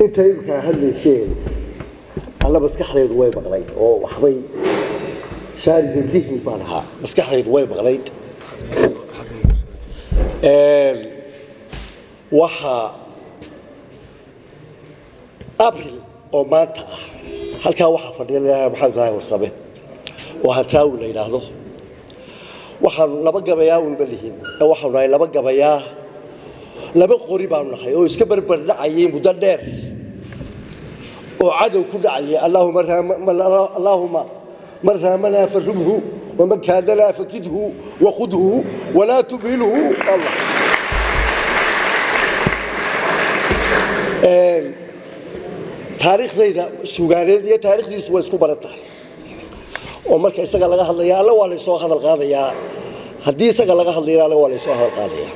Inta imika hadlayseen alla maskaxdaydu way maqlayd oo waxbay shaarida dihni baan ahaa, maskaxdaydu way maqlayd. Waxaa Abril oo maanta ah halkaa waxaa fadhiya la Maxamed Ibraahim Warsame oo Hataawi la yidhaahdo. Waxaanu laba gabayaa unba lihin ee waxaanu nahay laba gabayaa, laba qori baanu nahay oo iska berber dhacayay muddo dheer oo cadow ku dhacayay. Allaahuma man raamanaa farubhu waman kaadanaa fakidhu wakhudhu walaa tumhilhu. Allah taariikhdayda sugaaneed iyo taariikhdiisu way isku baran tahay, oo marka isaga laga hadlaya alla waa laysoo hadal qaadayaa, haddii isaga laga hadlayana alla waa laysoo hadal qaadayaa.